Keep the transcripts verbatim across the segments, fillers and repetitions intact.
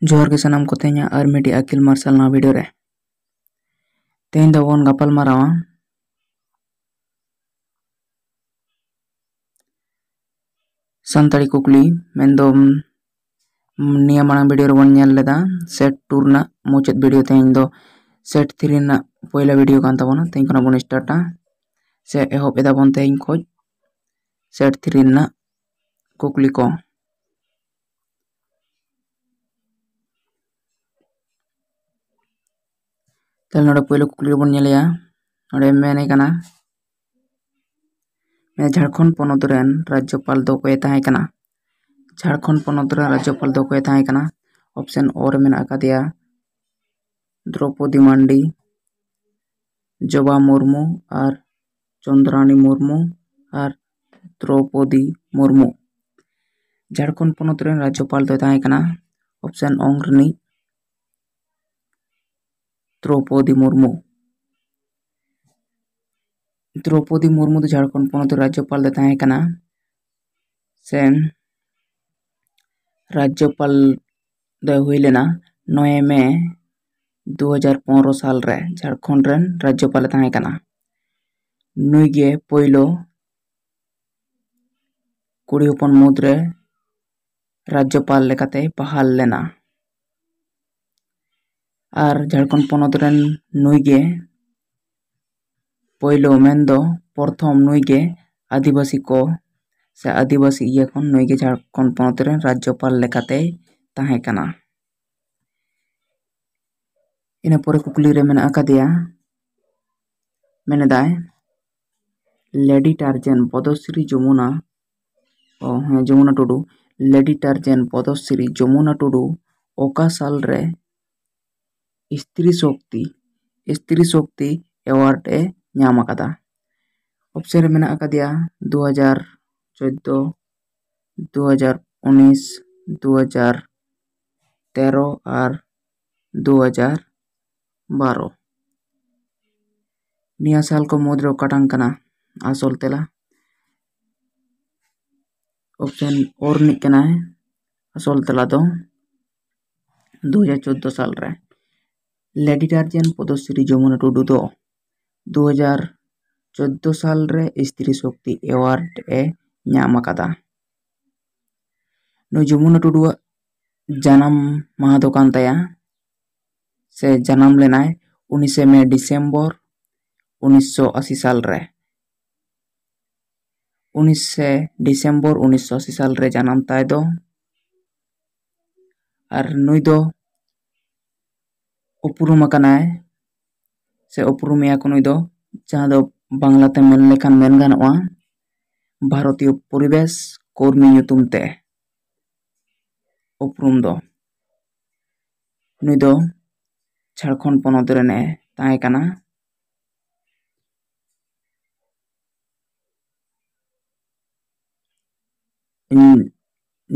ᱡᱚᱦᱟᱨ ᱜᱮ ᱥᱟᱱᱟᱢ ᱠᱚ, ᱛᱮᱦᱮᱧᱟᱜ ᱟᱨ ᱢᱤᱫᱴᱤᱡ ᱟᱹᱠᱤᱞ ᱢᱟᱨᱥᱟᱞ ᱱᱟᱣᱟ ᱵᱷᱤᱰᱤᱭᱳ ᱨᱮ᱾ ᱛᱮᱦᱮᱧ ᱫᱚᱵᱚᱱ ᱜᱟᱯᱟᱞ ᱢᱟᱨᱟᱣᱟ ᱥᱟᱱᱛᱟᱲᱤ ᱠᱩᱠᱞᱤ, ᱢᱮᱱᱫᱚ, ᱩᱢ, ᱱᱤᱭᱟᱹ ᱢᱟᱲᱟᱝ ᱵᱷᱤᱰᱤᱭᱳ ᱨᱮᱵᱚᱱ ᱧᱮᱞ ᱞᱮᱫᱟ ᱥᱮᱴ ᱴᱩ ᱨᱮᱱᱟᱜ ᱢᱩᱪᱟᱹᱫ ᱵᱷᱤᱰᱤᱭᱳ᱾ ᱛᱮᱦᱮᱧ ᱫᱚ ᱥᱮᱴ ᱛᱷᱨᱤ ᱨᱮᱱᱟᱜ ᱯᱚᱭᱞᱟ ᱵᱷᱤᱰᱤᱭᱳ ᱠᱟᱱ ᱛᱟᱵᱚᱱᱟ᱾ ᱛᱮᱦᱮᱧ ᱠᱷᱚᱱᱟᱜ ᱵᱚᱱ ᱥᱴᱟᱨᱴᱟ ᱥᱮ ᱮᱦᱚᱵ ᱮᱫᱟ ᱵᱚᱱ ᱛᱮᱦᱮᱧ ᱠᱷᱚᱱ ᱥᱮᱴ ᱛᱷᱨᱤ ᱨᱮᱱᱟᱜ ᱠᱩᱠᱞᱤ ᱠᱚ᱾ ᱛᱟᱦᱞᱮ ᱱᱚᱰᱮ ᱯᱳᱭᱞᱳ ᱠᱩᱠᱞᱤ ᱨᱮᱵᱚᱱ ᱧᱮᱞᱮᱭᱟ᱾ ᱱᱚᱰᱮ ᱢᱮᱱᱮ ᱠᱟᱱᱟ, ᱢᱮᱱ ᱡᱷᱟᱲᱠᱷᱚᱸᱰ ᱯᱚᱱᱚᱛ ᱨᱮᱱ ᱨᱟᱡᱽᱡᱚᱯᱟᱞ ᱫᱚ ᱚᱠᱚᱭᱮ ᱛᱟᱦᱮᱸ ᱠᱟᱱᱟ? ᱡᱷᱟᱲᱠᱷᱚᱸᱰ ᱯᱚᱱᱚᱛ ᱨᱮᱱ ᱨᱟᱡᱽᱡᱚᱯᱟᱞ ᱫᱚ ᱚᱠᱚᱭᱮ ᱛᱟᱦᱮᱸ ᱠᱟᱱᱟ? ᱚᱯᱥᱮᱱ ᱚ ᱨᱮ ᱢᱮᱱᱟᱜ ᱟᱠᱟᱫᱮᱭᱟ ᱫᱨᱚᱯᱚᱫᱤ ᱢᱟᱱᱰᱤ, ᱡᱚᱵᱟ ᱢᱩᱨᱢᱩ ᱟᱨ ᱪᱚᱱᱫᱽᱨᱟᱱᱤ ᱢᱩᱨᱢᱩ ᱟᱨ ᱫᱨᱚᱯᱚᱫᱤ ᱢᱩᱨᱢᱩ᱾ ᱡᱷᱟᱲᱠᱷᱚᱸᱰ ᱯᱚᱱᱚᱛ ᱨᱮᱱ ᱨᱟᱡᱽᱡᱚᱯᱟᱞ ᱫᱚᱭ ᱛᱟᱦᱮᱸ ᱠᱟᱱᱟ ᱚᱯᱥᱮᱱ ᱚᱝ ᱨᱤᱱᱤᱡ ᱫᱨᱚᱯᱚᱫᱤ ᱢᱩᱨᱢᱩ᱾ ᱫᱨᱚᱯᱚᱫᱤ ᱢᱩᱨᱢᱩ ᱫᱚ ᱡᱷᱟᱲᱠᱷᱚᱸᱰ ᱯᱚᱱᱚᱛ ᱨᱮ ᱨᱟᱡᱽᱡᱚᱯᱟᱞ ᱫᱚ ᱛᱟᱦᱮᱸ ᱠᱟᱱᱟ᱾ ᱥᱮ ᱨᱟᱡᱽᱡᱚᱯᱟᱞ ᱫᱚᱭ ᱦᱩᱭ ᱞᱮᱱᱟ ᱱᱚᱭᱮ ᱢᱮ ᱫᱩ ᱦᱟᱡᱟᱨ ᱯᱚᱱᱨᱚ ᱥᱟᱞ ᱨᱮ ᱡᱷᱟᱲᱠᱷᱚᱸᱰ ᱨᱮᱱ ᱨᱟᱡᱽᱡᱚᱯᱟᱞᱮ ᱛᱟᱦᱮᱸ ᱠᱟᱱᱟ᱾ ᱱᱩᱭ ᱜᱮ ᱯᱳᱭᱞᱳ ᱠᱩᱲᱤ ᱦᱚᱯᱚᱱ ᱢᱩᱫᱽᱨᱮ ᱨᱟᱡᱽᱡᱚᱯᱟᱞ ᱞᱮᱠᱟᱛᱮᱭ ᱵᱟᱦᱟᱞ ᱞᱮᱱᱟ᱾ ᱟᱨ ᱡᱷᱟᱲᱠᱷᱚᱸᱰ ᱯᱚᱱᱚᱛ ᱨᱮᱱ ᱱᱩᱭ ᱜᱮ ᱯᱳᱭᱞᱳ, ᱢᱮᱱᱫᱚ ᱯᱨᱚᱛᱷᱚᱢ ᱱᱩᱭ ᱜᱮ ᱟᱹᱫᱤᱵᱟᱹᱥᱤ ᱠᱚ ᱥᱮ ᱟᱹᱫᱤᱵᱟᱹᱥᱤ ᱤᱭᱟᱹ ᱠᱷᱚᱱ ᱱᱩᱭ ᱜᱮ ᱡᱷᱟᱲᱠᱷᱚᱸᱰ ᱯᱚᱱᱚᱛ ᱨᱮᱱ ᱨᱟᱡᱽᱡᱚᱯᱟᱞ ᱞᱮᱠᱟᱛᱮᱭ ᱛᱟᱦᱮᱸ ᱠᱟᱱᱟ᱾ ᱤᱱᱟᱹ ᱯᱚᱨᱮ ᱠᱩᱠᱞᱤ ᱨᱮ ᱢᱮᱱᱟᱜ ᱟᱠᱟᱫᱮᱭᱟ, ᱢᱮᱱᱮᱫᱟᱭ, ᱞᱮᱰᱤ ᱴᱟᱨᱡᱮᱱ ᱯᱚᱫᱚᱥᱨᱤ ᱡᱚᱢᱩᱱᱟ, ᱚ ᱦᱮᱸ, ᱡᱚᱢᱩᱱᱟ ᱴᱩᱰᱩ, ᱞᱮᱰᱤ ᱴᱟᱨᱡᱮᱱ ᱯᱚᱫᱚᱥᱨᱤ ᱡᱚᱢᱩᱱᱟ ᱴᱩᱰᱩ ᱚᱠᱟ ᱥᱟᱞ ᱨᱮ ᱥᱛᱨᱤ ᱥᱚᱠᱛᱤ, ᱥᱛᱨᱤ ᱥᱚᱠᱛᱤ ᱮᱣᱟᱨᱰ ᱮ ᱧᱟᱢ ᱟᱠᱟᱫᱟ? ᱚᱯᱥᱮᱱ ᱨᱮ ᱢᱮᱱᱟᱜ ᱟᱠᱟᱫᱮᱭᱟ ᱫᱩ ᱦᱟᱡᱟᱨ ᱪᱳᱫᱫᱳ, ᱫᱩ ᱦᱟᱡᱟᱨ ᱩᱱᱤᱥ, ᱫᱩ ᱦᱟᱡᱟᱨ ᱛᱮᱨᱚ ᱟᱨ ᱫᱩ ᱦᱟᱡᱟᱨ ᱵᱟᱨᱚ᱾ ᱱᱤᱭᱟᱹ ᱥᱟᱞ ᱠᱚ ᱢᱩᱫᱽᱨᱮ ᱚᱠᱟᱴᱟᱝ ᱠᱟᱱᱟ ᱟᱥᱚᱞ ᱛᱮᱞᱟ? ᱚᱯᱥᱮᱱ ᱚ ᱨᱤᱱᱤᱡ ᱠᱟᱱᱟᱭ ᱟᱥᱚᱞ ᱛᱮᱞᱟ ᱫᱚ᱾ ᱫᱩ ᱦᱟᱡᱟᱨ ᱪᱳᱫᱽᱫᱳ ᱥᱟᱞ ᱨᱮ᱾ ᱞᱮᱰᱤ ᱴᱟᱨᱡᱟᱱ ᱯᱚᱫᱚᱥᱨᱤ ᱡᱚᱢᱩᱱᱟ ᱴᱩᱰᱩ ᱫᱚ ᱫᱩ ᱦᱟᱡᱟᱨ ᱪᱳᱫᱽᱫᱳ ᱥᱟᱞ ᱨᱮ ᱥᱛᱨᱤ ᱥᱚᱠᱛᱤ ᱮᱣᱟᱨᱰ ᱮ ᱧᱟᱢ ᱟᱠᱟᱫᱟ᱾ ᱱᱩᱭ ᱡᱚᱢᱩᱱᱟ ᱴᱩᱰᱩᱣᱟᱜ ᱡᱟᱱᱟᱢ ᱢᱟᱦᱟ ᱫᱚ ᱠᱟᱱ ᱛᱟᱭᱟ, ᱥᱮ ᱡᱟᱱᱟᱢ ᱞᱮᱱᱟᱭ ᱩᱱᱤᱥᱮ ᱢᱮ ᱰᱤᱥᱮᱢᱵᱚᱨ ᱩᱱᱤᱥᱥᱚ ᱟᱥᱤ ᱥᱟᱞ ᱨᱮ᱾ ᱩᱱᱤᱥᱮ ᱰᱤᱥᱮᱢᱵᱚᱨ ᱩᱱᱤᱥᱥᱚ ᱟᱥᱤ ᱥᱟᱞ ᱨᱮ ᱡᱟᱱᱟᱢ ᱛᱟᱭ ᱫᱚ᱾ ᱟᱨ ᱱᱩᱭ ᱫᱚ ᱩᱯᱨᱩᱢ ᱟᱠᱟᱱᱟᱭ, ᱥᱮ ᱩᱯᱨᱩᱢᱮᱭᱟ ᱠᱚ ᱱᱩᱭ ᱫᱚ, ᱡᱟᱦᱟᱸ ᱫᱚ ᱵᱟᱝᱞᱟᱛᱮ ᱢᱮᱱ ᱞᱮᱠᱷᱟᱱ ᱢᱮᱱ ᱜᱟᱱᱚᱜᱼᱟ ᱵᱷᱟᱨᱚᱛᱤᱭᱚ ᱯᱚᱨᱤᱵᱮᱥ ᱠᱚᱨᱢᱤ ᱧᱩᱛᱩᱢ ᱛᱮ ᱩᱯᱨᱩᱢ ᱫᱚ᱾ ᱱᱩᱭ ᱫᱚ ᱡᱷᱟᱲᱠᱷᱚᱸᱰ ᱯᱚᱱᱚᱛ ᱨᱮᱱᱮ ᱛᱟᱦᱮᱸ ᱠᱟᱱᱟ᱾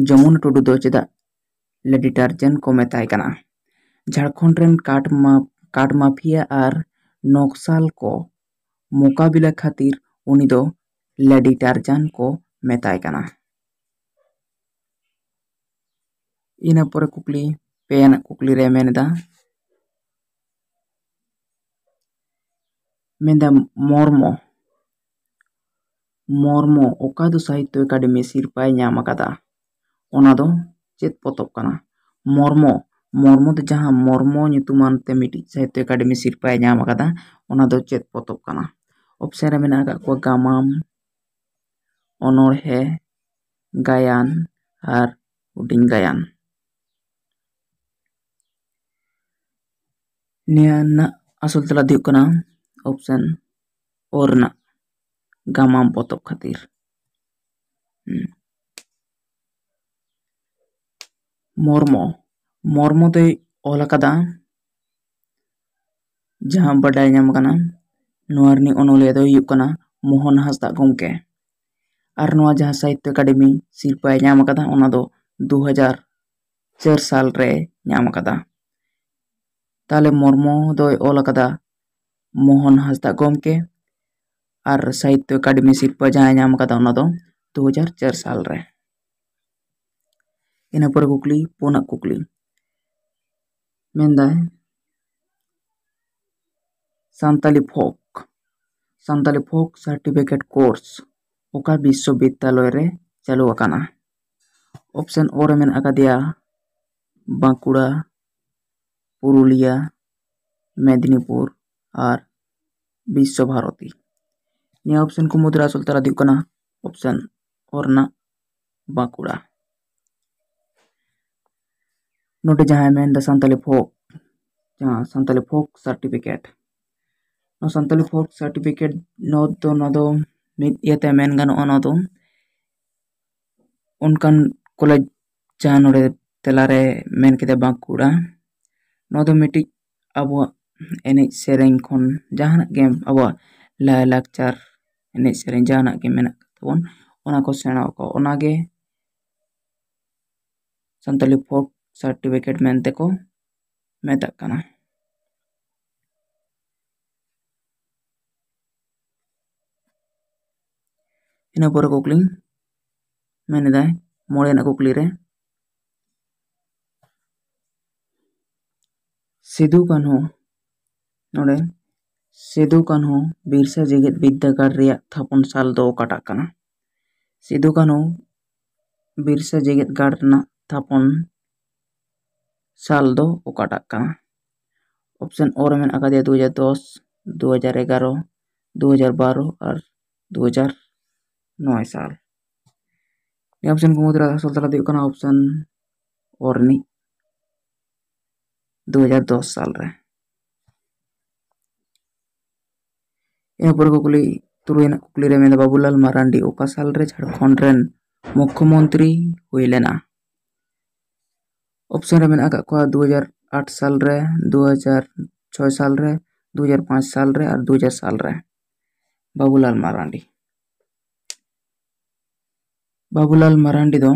ᱡᱚᱢᱩᱱᱟ ᱴᱩᱰᱩ ᱫᱚ ᱪᱮᱫᱟᱜ ᱞᱮᱰᱤ ᱴᱟᱨᱡᱟᱱ ᱠᱚ ᱢᱮᱛᱟᱭ ᱠᱟᱱᱟ? ᱡᱷᱟᱲᱠᱷᱚᱸᱰ ᱨᱮᱱ ᱠᱟᱴ ᱢᱟ-, ᱠᱟᱴ ᱢᱟᱯᱷᱤᱭᱟ ᱟᱨ ᱱᱚᱠᱥᱟᱞ ᱠᱚ ᱢᱳᱠᱟᱵᱤᱞᱟ ᱠᱷᱟᱹᱛᱤᱨ ᱩᱱᱤ ᱫᱚ ᱞᱮᱰᱤ ᱴᱟᱨᱡᱟᱱ ᱠᱚ ᱢᱮᱛᱟᱭ ᱠᱟᱱᱟ᱾ ᱤᱱᱟᱹ ᱯᱚᱨᱮ ᱠᱩᱠᱞᱤ, ᱯᱮ ᱟᱱᱟᱜ ᱠᱩᱠᱞᱤ ᱨᱮ ᱢᱮᱱ ᱮᱫᱟ, ᱢᱮᱱᱫᱟ ᱢᱚᱨᱢᱚ, ᱢᱚᱨᱢᱚ ᱚᱠᱟ ᱫᱚ ᱥᱟᱦᱤᱛᱛᱚ ᱮᱠᱟᱰᱮᱢᱤ ᱥᱤᱨᱯᱟᱭ ᱧᱟᱢ ᱟᱠᱟᱫᱟ? ᱚᱱᱟ ᱫᱚ ᱪᱮᱫ ᱯᱚᱛᱚᱵ ᱠᱟᱱᱟ? ᱢᱚᱨᱢᱚ, ᱢᱚᱨᱢᱚ ᱫᱚ ᱡᱟᱦᱟᱸ ᱢᱚᱨᱢᱚ ᱧᱩᱛᱩᱢᱟᱱ ᱛᱮ ᱢᱤᱫᱴᱤᱡ ᱥᱟᱦᱤᱛᱛᱚ ᱮᱠᱟᱰᱮᱢᱤ ᱥᱤᱨᱯᱟᱭ ᱧᱟᱢ ᱟᱠᱟᱫᱟ, ᱚᱱᱟ ᱫᱚ ᱪᱮᱫ ᱯᱚᱛᱚᱵ ᱠᱟᱱᱟ? ᱚᱯᱥᱮᱱ ᱨᱮ ᱢᱮᱱᱟᱜ ᱟᱠᱟᱫ ᱠᱚᱣᱟ ᱜᱟᱢᱟᱢ, ᱚᱱᱚᱬᱦᱮ, ᱜᱟᱭᱟᱱ ᱟᱨ ᱦᱩᱰᱤᱧ ᱜᱟᱭᱟᱱ᱾ ᱱᱤᱭᱟᱹ ᱨᱮᱱᱟᱜ ᱟᱥᱚᱞ ᱛᱮᱞᱟ ᱫᱚ ᱦᱩᱭᱩᱜ ᱠᱟᱱᱟ ᱚᱯᱥᱮᱱ ᱚ ᱨᱮᱱᱟᱜ, ᱜᱟᱢᱟᱢ ᱯᱚᱛᱚᱵ ᱠᱷᱟᱹᱛᱤᱨ᱾ ᱦᱩᱸ᱾ ᱢᱚᱨᱢᱚ, ᱢᱚᱨᱢᱚ ᱫᱚᱭ ᱚᱞ ᱟᱠᱟᱫᱟ, ᱡᱟᱦᱟᱸ ᱵᱟᱰᱟᱭ ᱧᱟᱢ ᱟᱠᱟᱱᱟ, ᱱᱚᱣᱟ ᱨᱤᱱᱤᱡ ᱚᱱᱚᱞᱤᱭᱟᱹ ᱫᱚᱭ ᱦᱩᱭᱩᱜ ᱠᱟᱱᱟ ᱢᱳᱦᱚᱱ ᱦᱟᱸᱥᱫᱟᱜ ᱜᱚᱢᱠᱮ᱾ ᱟᱨ ᱱᱚᱣᱟ ᱡᱟᱦᱟᱸ ᱥᱟᱦᱤᱛᱛᱚ ᱮᱠᱟᱰᱮᱢᱤ ᱥᱤᱨᱯᱟᱹᱭ ᱧᱟᱢ ᱟᱠᱟᱫᱟ, ᱚᱱᱟ ᱫᱚ ᱫᱩ ᱦᱟᱡᱟᱨ ᱪᱟᱨ ᱥᱟᱞ ᱨᱮ ᱧᱟᱢ ᱟᱠᱟᱫᱟ᱾ ᱛᱟᱦᱞᱮ ᱢᱚᱨᱢᱚ ᱫᱚᱭ ᱚᱞ ᱟᱠᱟᱫᱟ ᱢᱳᱦᱚᱱ ᱦᱟᱸᱥᱫᱟᱜ ᱜᱚᱢᱠᱮ, ᱟᱨ ᱥᱟᱦᱤᱛᱛᱚ ᱮᱠᱟᱰᱮᱢᱤ ᱥᱤᱨᱯᱟᱹ ᱡᱟᱦᱟᱸᱭ ᱧᱟᱢ ᱟᱠᱟᱫᱟ, ᱚᱱᱟ ᱫᱚ ᱫᱩ ᱦᱟᱡᱟᱨ ᱪᱟᱨ ᱥᱟᱞ ᱨᱮ᱾ ᱤᱱᱟᱹ ᱯᱚᱨᱮ ᱠᱩᱠᱞᱤ, ᱯᱩᱱᱟᱜ ᱠᱩᱠᱞᱤ, ᱢᱮᱱᱫᱟᱭ, ᱥᱟᱱᱛᱟᱞᱤ ᱯᱷᱳᱠ ᱥᱟᱱᱛᱟᱞᱤ ᱯᱷᱳᱠ ᱥᱟᱨᱴᱤᱯᱷᱤᱠᱮᱴ ᱠᱳᱨᱥ ᱚᱠᱟ ᱵᱤᱥᱥᱚᱵᱤᱫᱽᱭᱟᱞᱚᱭ ᱨᱮ ᱪᱟᱹᱞᱩ ᱟᱠᱟᱱᱟ? ᱚᱯᱥᱮᱱ ᱚ ᱨᱮ ᱢᱮᱱᱟᱜ ᱟᱠᱟᱫᱮᱭᱟ ᱵᱟᱸᱠᱩᱲᱟ, ᱯᱩᱨᱩᱞᱤᱭᱟ, ᱢᱮᱫᱽᱱᱤᱯᱩᱨ ᱟᱨ ᱵᱤᱥᱥᱚ ᱵᱷᱟᱨᱚᱛᱤ᱾ ᱱᱤᱭᱟᱹ ᱚᱯᱥᱮᱱ ᱠᱚ ᱢᱩᱫᱽᱨᱮ ᱟᱥᱚᱞ ᱛᱟᱨᱟ ᱫᱚ ᱦᱩᱭᱩᱜ ᱠᱟᱱᱟ ᱚᱯᱥᱮᱱ ᱚ ᱨᱮᱱᱟᱜ ᱵᱟᱸᱠᱩᱲᱟ᱾ ᱱᱚᱰᱮ ᱡᱟᱦᱟᱸᱭ ᱢᱮᱱᱫᱟ ᱥᱟᱱᱛᱟᱞᱤ ᱯᱷᱳᱠ, ᱡᱟᱦᱟᱸ ᱥᱟᱱᱛᱟᱞᱤ ᱯᱷᱳᱠ ᱥᱟᱨᱴᱤᱯᱷᱤᱠᱮᱴ, ᱱᱚᱣᱟ ᱥᱟᱱᱛᱟᱞᱤ ᱯᱷᱳᱠ ᱥᱟᱨᱴᱤᱯᱷᱤᱠᱮᱴ ᱱᱚᱣᱟ ᱫᱚ, ᱱᱚᱣᱟ ᱫᱚ ᱢᱤᱫ ᱤᱭᱟᱹᱛᱮ ᱢᱮᱱ ᱜᱟᱱᱚᱜᱼᱟ, ᱱᱚᱣᱟ ᱫᱚ ᱚᱱᱠᱟᱱ ᱠᱚᱞᱮᱡᱽ ᱡᱟᱦᱟᱸ ᱱᱚᱰᱮ ᱛᱮᱞᱟᱨᱮ ᱢᱮᱱ ᱠᱮᱫᱟ ᱵᱟᱸᱠᱩᱲᱟ, ᱱᱚᱣᱟ ᱫᱚ ᱢᱤᱫᱴᱤᱡ ᱟᱵᱚᱣᱟᱜ ᱮᱱᱮᱡ ᱥᱮᱨᱮᱧ ᱠᱷᱚᱱ ᱡᱟᱦᱟᱱᱟᱜ ᱜᱮ ᱟᱵᱚᱣᱟᱜ ᱞᱟᱭᱼᱞᱟᱠᱪᱟᱨ, ᱮᱱᱮᱡ ᱥᱮᱨᱮᱧ ᱡᱟᱦᱟᱱᱟᱜ ᱜᱮ ᱢᱮᱱᱟᱜ ᱛᱟᱵᱚᱱ, ᱚᱱᱟ ᱠᱚ ᱥᱮᱬᱟ ᱟᱠᱚ, ᱚᱱᱟᱜᱮ ᱥᱟᱱᱛᱟᱞᱤ ᱯᱷᱳᱠ ᱥᱟᱨᱴᱤᱯᱷᱤᱠᱮᱴ ᱢᱮᱱᱛᱮ ᱠᱚ ᱢᱮᱛᱟᱜ ᱠᱟᱱᱟ᱾ ᱤᱱᱟᱹ ᱯᱚᱨᱮ ᱠᱩᱠᱞᱤ ᱢᱮᱱ ᱮᱫᱟᱭ, ᱢᱚᱬᱮ ᱨᱮᱱᱟᱜ ᱠᱩᱠᱞᱤ ᱨᱮ, ᱥᱤᱫᱩ ᱠᱟᱹᱱᱦᱩ, ᱱᱚᱰᱮ ᱥᱤᱫᱩ ᱠᱟᱹᱱᱦᱩ ᱵᱤᱨᱥᱟ ᱡᱮᱜᱮᱛ ᱵᱤᱨᱫᱟᱹᱜᱟᱲ ᱨᱮᱭᱟᱜ ᱛᱷᱟᱯᱚᱱ ᱥᱟᱞ ᱫᱚ ᱚᱠᱟᱴᱟᱜ ᱠᱟᱱᱟ? ᱥᱤᱫᱩ ᱠᱟᱹᱱᱦᱩ ᱵᱤᱨᱥᱟ ᱡᱮᱜᱮᱛ ᱜᱟᱲ ᱨᱮᱱᱟᱜ ᱛᱷᱟᱯᱚᱱ ᱥᱟᱞ ᱫᱚ ᱚᱠᱟᱴᱟᱜ ᱠᱟᱱᱟ? ᱚᱯᱥᱮᱱ ᱚ ᱨᱮ ᱢᱮᱱᱟᱜ ᱟᱠᱟᱫᱮᱭᱟ ᱫᱩ ᱦᱟᱡᱟᱨ ᱫᱚᱥ, ᱫᱩ ᱦᱟᱡᱟᱨ ᱮᱜᱟᱨᱚ, ᱫᱩ ᱦᱟᱡᱟᱨ ᱵᱟᱨᱚ ᱟᱨ ᱫᱩ ᱦᱟᱡᱟᱨ ᱱᱚᱭ ᱥᱟᱞ᱾ ᱱᱤᱭᱟᱹ ᱚᱯᱥᱮᱱ ᱠᱚ ᱢᱩᱫᱽᱨᱮ ᱟᱥᱚᱞ ᱛᱟᱞᱟ ᱫᱚ ᱦᱩᱭᱩᱜ ᱠᱟᱱᱟ ᱚᱯᱥᱮᱱ ᱚ ᱨᱤᱱᱤᱡ ᱫᱩ ᱦᱟᱡᱟᱨ ᱫᱚᱥ ᱥᱟᱞ ᱨᱮ᱾ ᱤᱱᱟᱹ ᱯᱚᱨᱮ ᱠᱩᱠᱞᱤ, ᱛᱩᱨᱩᱭ ᱟᱱᱟᱜ ᱠᱩᱠᱞᱤ ᱨᱮ ᱢᱮᱱᱫᱟ, ᱵᱟᱵᱩᱞᱟᱞ ᱢᱟᱨᱟᱱᱰᱤ ᱚᱠᱟ ᱥᱟᱞ ᱨᱮ ᱡᱷᱟᱲᱠᱷᱚᱸᱰ ᱨᱮᱱ ᱢᱩᱠᱠᱷᱚᱢᱚᱱᱛᱨᱤ ᱦᱩᱭ ᱞᱮᱱᱟ? ᱚᱯᱥᱮᱱ ᱨᱮ ᱢᱮᱱᱟᱜ ᱟᱠᱟᱫ ᱠᱚᱣᱟ ᱫᱩ ᱦᱟᱡᱟᱨ ᱟᱴ ᱥᱟᱞ ᱨᱮ, ᱫᱩ ᱦᱟᱡᱟᱨ ᱪᱷᱚᱭ ᱥᱟᱞ ᱨᱮ, ᱫᱩ ᱦᱟᱡᱟᱨ ᱯᱟᱸᱪ ᱥᱟᱞ ᱨᱮ ᱟᱨ ᱫᱩ ᱦᱟᱡᱟᱨ ᱥᱟᱞ ᱨᱮ᱾ ᱵᱟᱵᱩᱞᱟᱞ ᱢᱟᱨᱟᱱᱰᱤ᱾ ᱵᱟᱵᱩᱞᱟᱞ ᱢᱟᱨᱟᱱᱰᱤ ᱫᱚ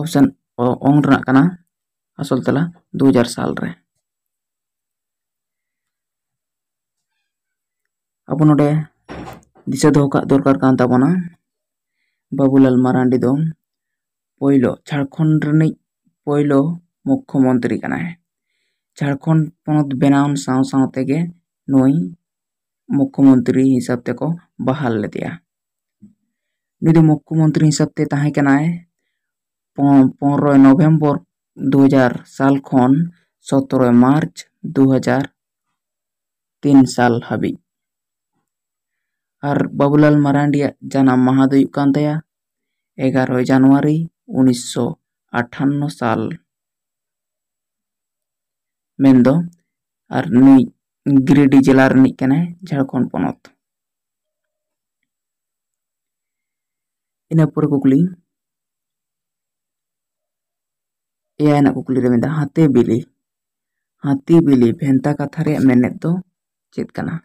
ᱚᱯᱥᱮᱱ ᱚ, ᱚᱝ ᱨᱮᱱᱟᱜ ᱠᱟᱱᱟ ᱟᱥᱚᱞ ᱛᱮᱞᱟ ᱫᱩ ᱦᱟᱡᱟᱨ ᱥᱟᱞ ᱨᱮ᱾ ᱟᱵᱚ ᱱᱚᱰᱮ ᱫᱤᱥᱟᱹ ᱫᱚᱦᱚ ᱠᱟᱜ ᱫᱚᱨᱠᱟᱨ ᱠᱟᱱ ᱛᱟᱵᱚᱱᱟ, ᱵᱟᱵᱩᱞᱟᱞ ᱢᱟᱨᱟᱱᱰᱤ ᱫᱚ ᱯᱳᱭᱞᱳ ᱡᱷᱟᱲᱠᱷᱚᱸᱰ ᱨᱤᱱᱤᱡ ᱯᱳᱭᱞᱳ ᱢᱩᱠᱠᱷᱚ ᱢᱚᱱᱛᱨᱤ ᱠᱟᱱᱟᱭ᱾ ᱡᱷᱟᱲᱠᱷᱚᱸᱰ ᱯᱚᱱᱚᱛ ᱵᱮᱱᱟᱣ ᱥᱟᱶ ᱥᱟᱶ ᱛᱮᱜᱮ ᱱᱩᱭ ᱢᱩᱠᱠᱷᱚ ᱢᱚᱱᱛᱨᱤ ᱦᱤᱥᱟᱹᱵ ᱛᱮᱠᱚ ᱵᱟᱦᱟᱞ ᱞᱮᱫᱮᱭᱟ᱾ ᱱᱩᱭ ᱫᱚ ᱢᱩᱠᱠᱷᱚ ᱢᱚᱱᱛᱨᱤ ᱦᱤᱥᱟᱹᱵ ᱛᱮ ᱛᱟᱦᱮᱸ ᱠᱟᱱᱟᱭ ᱯᱚ-, ᱯᱚᱱᱨᱚᱭ ᱱᱚᱵᱷᱮᱢᱵᱚᱨ ᱫᱩ ᱦᱟᱡᱟᱨ ᱥᱟᱞ ᱠᱷᱚᱱ ᱥᱚᱛᱨᱚᱭ ᱢᱟᱨᱪ ᱫᱩ ᱦᱟᱡᱟᱨ ᱛᱤᱱ ᱥᱟᱞ ᱦᱟᱹᱵᱤᱡ᱾ ᱟᱨ ᱵᱟᱵᱩᱞᱟᱞ ᱢᱟᱨᱟᱱᱰᱤᱭᱟᱜ ᱡᱟᱱᱟᱢ ᱢᱟᱦᱟ ᱫᱚ ᱦᱩᱭᱩᱜ ᱠᱟᱱ ᱛᱟᱭᱟ ᱮᱜᱟᱨᱚᱭ ᱡᱟᱱᱩᱣᱟᱨᱤ ᱩᱱᱤᱥᱥᱚ ᱟᱴᱷᱟᱱᱱᱚ ᱥᱟᱞ᱾ ᱢᱮᱱᱫᱚ ᱟᱨ ᱱᱩᱭ ᱜᱤᱨᱤᱰᱤ ᱡᱮᱞᱟ ᱨᱤᱱᱤᱡ ᱠᱟᱱᱟᱭ, ᱡᱷᱟᱲᱠᱷᱚᱸᱰ ᱯᱚᱱᱚᱛ᱾ ᱤᱱᱟᱹ ᱯᱚᱨᱮ ᱠᱩᱠᱞᱤ, ᱮᱭᱟᱭ ᱨᱮᱱᱟᱜ ᱠᱩᱠᱞᱤ ᱨᱮ ᱢᱮᱱᱫᱟ, ᱦᱟᱹᱛᱤ ᱵᱤᱞᱤ, ᱦᱟᱹᱛᱤ ᱵᱤᱞᱤ ᱵᱷᱮᱱᱛᱟ ᱠᱟᱛᱷᱟ ᱨᱮᱭᱟᱜ ᱢᱮᱱᱮᱫ ᱫᱚ ᱪᱮᱫ ᱠᱟᱱᱟ?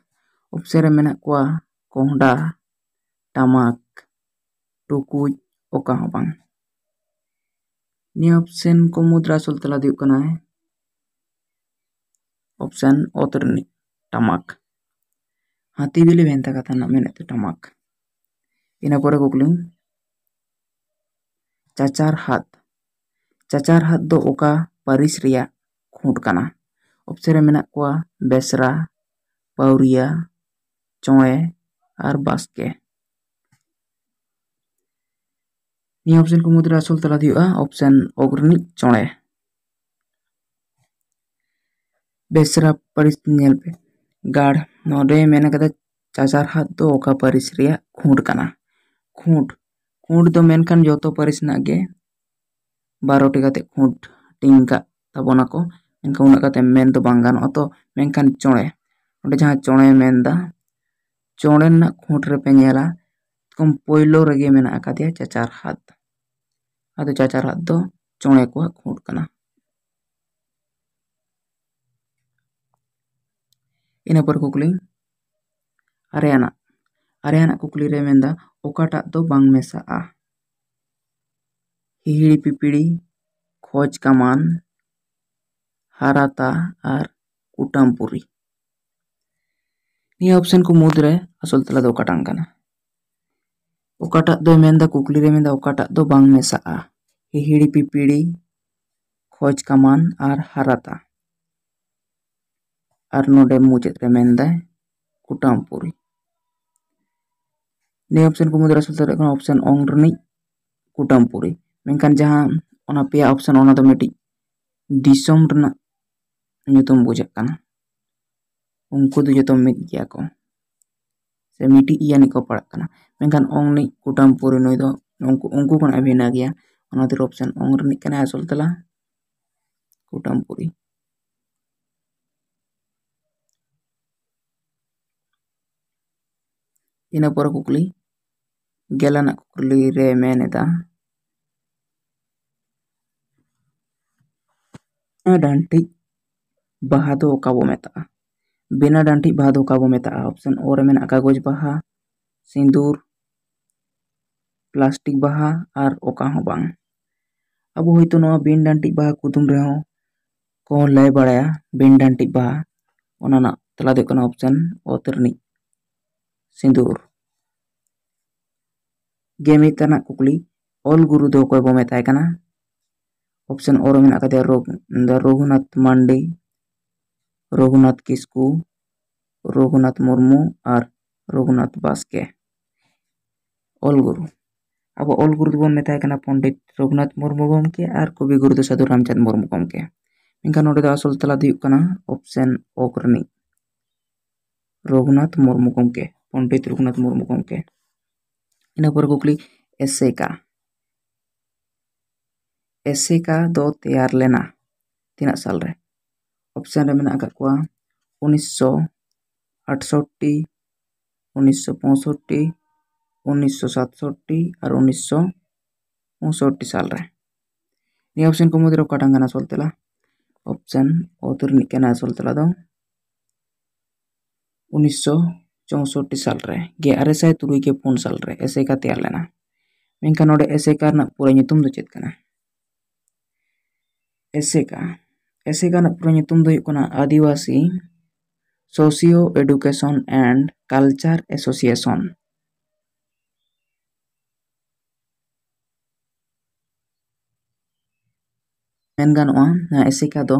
ᱚᱯᱥᱮᱱ ᱨᱮ ᱢᱮᱱᱟᱜ ᱠᱚᱣᱟ ᱠᱚᱸᱦᱰᱟ, ᱴᱟᱢᱟᱠ, ᱴᱩᱠᱩᱡ, ᱚᱠᱟ ᱦᱚᱸ ᱵᱟᱝ᱾ ᱱᱤᱭᱟᱹ ᱚᱯᱥᱮᱱ ᱠᱚ ᱢᱩᱫᱽᱨᱮ ᱟᱥᱚᱞ ᱛᱮᱞᱟ ᱫᱚ ᱦᱩᱭᱩᱜ ᱠᱟᱱᱟ ᱚᱯᱥᱮᱱ ᱚᱛ ᱨᱤᱱᱤᱡ ᱴᱟᱢᱟᱠ᱾ ᱦᱟᱹᱛᱤ ᱵᱤᱞᱤ ᱵᱷᱮᱱᱛᱟ ᱠᱟᱛᱷᱟ ᱨᱮᱱᱟᱜ ᱢᱮᱱᱮᱫ ᱫᱚ ᱴᱟᱢᱟᱠ᱾ ᱤᱱᱟᱹ ᱯᱚᱨᱮ ᱠᱩᱠᱞᱤ, ᱪᱟᱪᱟᱨᱦᱟᱫ, ᱪᱟᱪᱟᱨᱦᱟᱫ ᱫᱚ ᱚᱠᱟ ᱯᱟᱹᱨᱤᱥ ᱨᱮᱭᱟᱜ ᱠᱷᱩᱸᱴ ᱠᱟᱱᱟ? ᱚᱯᱥᱮᱱ ᱨᱮ ᱢᱮᱱᱟᱜ ᱠᱚᱣᱟ ᱵᱮᱥᱨᱟ, ᱯᱟᱹᱣᱨᱤᱭᱟ, ᱪᱚᱬᱮ ᱟᱨ ᱵᱟᱥᱠᱮ᱾ ᱱᱤᱭᱟᱹ ᱚᱯᱥᱮᱱ ᱠᱚ ᱢᱩᱫᱽᱨᱮ ᱟᱥᱚᱞ ᱛᱮᱞᱟ ᱫᱚ ᱦᱩᱭᱩᱜᱼᱟ ᱚᱯᱥᱮᱱ ᱚᱜ ᱨᱤᱱᱤᱡ ᱪᱚᱬᱮ᱾ ᱵᱮᱥᱨᱟ ᱯᱟᱹᱨᱤᱥ ᱧᱮᱞ ᱯᱮ, ᱜᱟᱲ, ᱱᱚᱰᱮ ᱢᱮᱱ ᱠᱟᱫᱟ ᱪᱟᱪᱟᱨᱦᱟᱫ ᱫᱚ ᱚᱠᱟ ᱯᱟᱹᱨᱤᱥ ᱨᱮᱭᱟᱜ ᱠᱷᱩᱸᱴ ᱠᱟᱱᱟ? ᱠᱷᱩᱸᱴ, ᱠᱷᱩᱸᱴ ᱫᱚ ᱢᱮᱱᱠᱷᱟᱱ ᱡᱚᱛᱚ ᱯᱟᱹᱨᱤᱥ ᱨᱮᱱᱟᱜ ᱜᱮ ᱵᱟᱨᱚᱴᱤ ᱠᱟᱛᱮ ᱠᱷᱩᱸᱴ ᱦᱟᱹᱴᱤᱧ ᱠᱟᱜ ᱛᱟᱵᱚᱱᱟᱠᱚ, ᱢᱮᱱᱠᱷᱟᱱ ᱩᱱᱟᱹᱜ ᱠᱟᱛᱮ ᱢᱮᱱ ᱫᱚ ᱵᱟᱝ ᱜᱟᱱᱚᱜᱼᱟ᱾ ᱛᱚ ᱢᱮᱱᱠᱷᱟᱱ ᱪᱚᱬᱮ, ᱚᱸᱰᱮ ᱡᱟᱦᱟᱸ ᱪᱚᱬᱮ ᱢᱮᱱᱫᱟ, ᱪᱚᱬᱮ ᱨᱮᱱᱟᱜ ᱠᱷᱩᱸᱴ ᱨᱮᱯᱮ ᱧᱮᱞᱟ, ᱠᱚᱢ ᱯᱳᱭᱞᱳ ᱨᱮᱜᱮ ᱢᱮᱱᱟᱜ ᱟᱠᱟᱫᱮᱭᱟ ᱪᱟᱪᱟᱨᱦᱟᱫ᱾ ᱟᱫᱚ ᱪᱟᱪᱟᱨᱦᱟᱫ ᱫᱚ ᱪᱚᱬᱮ ᱠᱚᱣᱟᱜ ᱠᱷᱩᱸᱴ ᱠᱟᱱᱟ᱾ ᱤᱱᱟᱹ ᱯᱚᱨ ᱠᱩᱠᱞᱤ ᱟᱨᱮᱭᱟᱱᱟᱜ, ᱟᱨᱮᱭᱟᱱᱟᱜ ᱠᱩᱠᱞᱤ ᱨᱮ ᱢᱮᱱᱫᱟ, ᱚᱠᱟᱴᱟᱜ ᱫᱚ ᱵᱟᱝ ᱢᱮᱥᱟᱜᱼᱟ? ᱦᱤᱦᱤᱲᱤ ᱯᱤᱯᱤᱲᱤ, ᱠᱷᱚᱡᱽ ᱠᱟᱢᱟᱱ, ᱦᱟᱨᱟᱛᱟ ᱟᱨ ᱠᱩᱴᱟᱹᱢ ᱯᱩᱨᱤ᱾ ᱱᱤᱭᱟᱹ ᱚᱯᱥᱮᱱ ᱠᱚ ᱢᱩᱫᱽᱨᱮ ᱟᱥᱚᱞ ᱛᱮᱞᱟ ᱫᱚ ᱚᱠᱟᱴᱟᱝ ᱠᱟᱱᱟ? ᱚᱠᱟᱴᱟᱜ ᱫᱚᱭ ᱢᱮᱱᱫᱟ, ᱠᱩᱠᱞᱤ ᱨᱮ ᱢᱮᱱᱫᱟ ᱚᱠᱟᱴᱟᱜ ᱫᱚ ᱵᱟᱝ ᱢᱮᱥᱟᱜᱼᱟ? ᱦᱤᱦᱤᱲᱤ ᱯᱤᱯᱤᱲᱤ, ᱠᱷᱚᱡᱽ ᱠᱟᱢᱟᱱ ᱟᱨ ᱦᱟᱨᱟᱛᱟ᱾ ᱟᱨ ᱱᱚᱰᱮ ᱢᱩᱪᱟᱹᱫ ᱨᱮ ᱢᱮᱱᱫᱟᱭ ᱠᱩᱴᱟᱢᱯᱩᱨᱤ᱾ ᱱᱤᱭᱟᱹ ᱚᱯᱥᱮᱱ ᱠᱚ ᱢᱩᱫᱽᱨᱮ ᱥᱩᱫᱷᱟᱹᱨ ᱠᱟᱱᱟ ᱚᱯᱥᱮᱱ ᱚᱝ ᱨᱤᱱᱤᱡ ᱠᱩᱴᱟᱢᱯᱩᱨᱤ᱾ ᱢᱮᱱᱠᱷᱟᱱ ᱡᱟᱦᱟᱸ ᱚᱱᱟ ᱯᱮᱭᱟ ᱚᱯᱥᱮᱱ, ᱚᱱᱟ ᱫᱚ ᱢᱤᱫᱴᱤᱡ ᱫᱤᱥᱚᱢ ᱨᱮᱱᱟᱜ ᱧᱩᱛᱩᱢ ᱵᱩᱡᱷᱟᱹᱜ ᱠᱟᱱᱟ᱾ ᱩᱱᱠᱩ ᱫᱚ ᱡᱚᱛᱚ ᱢᱤᱫ ᱜᱮᱭᱟ ᱠᱚ, ᱥᱮ ᱢᱤᱫᱴᱤᱡ ᱤᱭᱟᱹ ᱨᱤᱱᱤᱡ ᱠᱚ ᱯᱟᱲᱟᱜ ᱠᱟᱱᱟ᱾ ᱢᱮᱱᱠᱷᱟᱱ ᱚᱝ ᱨᱤᱱᱤᱡ ᱠᱩᱴᱟᱢᱯᱩᱨᱤ ᱱᱩᱭ ᱫᱚ ᱩᱱᱠᱩ, ᱩᱱᱠᱩ ᱠᱷᱚᱱᱟᱜ ᱵᱷᱤᱱᱟᱹ ᱜᱮᱭᱟ᱾ ᱚᱱᱟ ᱠᱷᱟᱹᱛᱤᱨ ᱚᱯᱥᱮᱱ ᱚᱝ ᱨᱤᱱᱤᱡ ᱠᱟᱱᱟᱭ ᱟᱥᱚᱞ ᱛᱮᱞᱟ ᱠᱩᱴᱟᱢᱯᱩᱨᱤ᱾ ᱤᱱᱟᱹ ᱯᱚᱨᱮ ᱠᱩᱠᱞᱤ, ᱜᱮᱞ ᱟᱱᱟᱜ ᱠᱩᱠᱞᱤ ᱨᱮ ᱢᱮᱱ ᱮᱫᱟ, ᱵᱮᱱᱟ ᱰᱟᱹᱱᱴᱤᱡ ᱵᱟᱦᱟ ᱫᱚ ᱚᱠᱟ ᱵᱚ ᱢᱮᱛᱟᱜᱼᱟ? ᱵᱮᱱᱟ ᱰᱟᱹᱱᱴᱤᱡ ᱵᱟᱦᱟ ᱫᱚ ᱚᱠᱟ ᱵᱚ ᱢᱮᱛᱟᱜᱼᱟ? ᱚᱯᱥᱮᱱ ᱚ ᱨᱮ ᱢᱮᱱᱟᱜᱼᱟ ᱠᱟᱜᱚᱡᱽ ᱵᱟᱦᱟ, ᱥᱤᱸᱫᱩᱨ, ᱯᱞᱟᱥᱴᱤᱠ ᱵᱟᱦᱟ ᱟᱨ ᱚᱠᱟ ᱦᱚᱸ ᱵᱟᱝ᱾ ᱟᱵᱚ ᱦᱚᱭᱛᱳ ᱱᱚᱣᱟ ᱵᱤᱱ ᱰᱟᱹᱱᱴᱤᱡ ᱵᱟᱦᱟ ᱠᱩᱫᱩᱢ ᱨᱮᱦᱚᱸ ᱠᱚ ᱞᱟᱹᱭ ᱵᱟᱲᱟᱭᱟ ᱵᱤᱱ ᱰᱟᱹᱱᱴᱤᱡ ᱵᱟᱦᱟ᱾ ᱚᱱᱟ ᱨᱮᱱᱟᱜ ᱛᱮᱞᱟ ᱫᱚ ᱦᱩᱭᱩᱜ ᱠᱟᱱᱟ ᱚᱯᱥᱮᱱ ᱚᱛ ᱨᱤᱱᱤᱡ ᱥᱤᱸᱫᱩᱨ᱾ ᱜᱮᱢᱤᱛ ᱟᱱᱟᱜ ᱠᱩᱠᱞᱤ, ᱚᱞ ᱜᱩᱨᱩ ᱫᱚ ᱚᱠᱚᱭ ᱵᱚ ᱢᱮᱛᱟᱭ ᱠᱟᱱᱟ? ᱚᱯᱥᱮᱱ ᱚ ᱨᱮ ᱢᱮᱱᱟᱜ ᱟᱠᱟᱫᱮᱭᱟ ᱨᱚᱜᱷ-, ᱨᱚᱜᱷᱩᱱᱟᱛᱷ ᱢᱟᱱᱰᱤ, ᱨᱚᱜᱷᱩᱱᱟᱛᱷ ᱠᱤᱥᱠᱩ, ᱨᱚᱜᱷᱩᱱᱟᱛᱷ ᱢᱩᱨᱢᱩ ᱟᱨ ᱨᱚᱜᱷᱩᱱᱟᱛᱷ ᱵᱟᱥᱠᱮ᱾ ᱚᱞ ᱜᱩᱨᱩ, ᱟᱵᱚ ᱚᱞ ᱜᱩᱨᱩ ᱫᱚᱵᱚᱱ ᱢᱮᱛᱟᱭ ᱠᱟᱱᱟ ᱯᱚᱱᱰᱤᱛ ᱨᱚᱜᱷᱩᱱᱟᱛᱷ ᱢᱩᱨᱢᱩ ᱜᱚᱢᱠᱮ ᱟᱨ ᱠᱚᱵᱤ ᱜᱩᱨᱩ ᱫᱚ ᱥᱟᱹᱫᱷᱩ ᱨᱟᱢᱪᱟᱸᱫᱽ ᱢᱩᱨᱢᱩ ᱜᱚᱢᱠᱮ᱾ ᱢᱮᱱᱠᱷᱟᱱ ᱱᱚᱰᱮ ᱫᱚ ᱟᱥᱚᱞ ᱛᱮᱞᱟ ᱫᱚ ᱦᱩᱭᱩᱜ ᱠᱟᱱᱟ ᱚᱯᱥᱮᱱ ᱚᱠ ᱨᱤᱱᱤᱡ ᱨᱚᱜᱷᱩᱱᱟᱛᱷ ᱢᱩᱨᱢᱩ ᱜᱚᱢᱠᱮ, ᱯᱚᱱᱰᱤᱛ ᱨᱚᱜᱷᱩᱱᱟᱛᱷ ᱢᱩᱨᱢᱩ ᱜᱚᱢᱠᱮ᱾ ᱤᱱᱟᱹ ᱯᱚᱨᱮ ᱠᱩᱠᱞᱤ, ᱮᱥᱮᱠᱟ᱾ ᱮᱥᱮᱠᱟ ᱫᱚ ᱛᱮᱭᱟᱨ ᱞᱮᱱᱟ ᱛᱤᱱᱟᱹᱜ ᱥᱟᱞ ᱨᱮ? ᱚᱯᱥᱮᱱ ᱨᱮ ᱢᱮᱱᱟᱜ ᱟᱠᱟᱫ ᱠᱚᱣᱟ ᱩᱱᱤᱥᱥᱚ ᱟᱴᱥᱚᱴᱴᱤ, ᱩᱱᱤᱥᱥᱚ ᱯᱚᱸᱭᱥᱚᱴᱴᱤ, ᱩᱱᱤᱥᱥᱚ ᱥᱟᱛᱥᱚᱴᱴᱤ ᱟᱨ ᱩᱱᱤᱥᱥᱚ ᱯᱚᱸᱭᱥᱚᱴᱴᱤ ᱥᱟᱞ ᱨᱮ᱾ ᱱᱤᱭᱟᱹ ᱚᱯᱥᱮᱱ ᱠᱚ ᱢᱩᱫᱽᱨᱮ ᱚᱠᱟᱴᱟᱝ ᱠᱟᱱᱟ ᱟᱥᱚᱞ ᱛᱮᱞᱟ? ᱚᱯᱥᱮᱱ ᱚ ᱨᱤᱱᱤᱡ ᱠᱟᱱᱟ ᱟᱥᱚᱞ ᱛᱮᱞᱟ ᱫᱚ ᱩᱱᱤᱥᱥᱚ ᱪᱳᱭᱥᱚᱴᱴᱤ ᱥᱟᱞ ᱨᱮ, ᱜᱮᱞ ᱟᱨᱮ ᱥᱟᱭ ᱛᱩᱨᱩᱭ ᱜᱮᱞ ᱯᱩᱱ ᱥᱟᱞ ᱨᱮ ᱮᱥᱮᱠᱟ ᱛᱮᱭᱟᱨ ᱞᱮᱱᱟ᱾ ᱢᱮᱱᱠᱷᱟᱱ ᱱᱚᱰᱮ ᱮᱥᱮᱠᱟ ᱨᱮᱱᱟᱜ ᱯᱩᱨᱟᱹ ᱧᱩᱛᱩᱢ ᱫᱚ ᱪᱮᱫ ᱠᱟᱱᱟ? ᱮᱥᱮᱠᱟ, ᱮᱥᱮᱠᱟ ᱨᱮᱱᱟᱜ ᱯᱩᱨᱟᱹ ᱧᱩᱛᱩᱢ ᱫᱚ ᱦᱩᱭᱩᱜ ᱠᱟᱱᱟ ᱟᱹᱫᱤᱵᱟᱹᱥᱤ Socio Education and Culture Association᱾ ᱢᱮᱱ ᱜᱟᱱᱚᱜᱼᱟ, ᱱᱚᱣᱟ ᱮᱥᱮᱠᱟ ᱫᱚ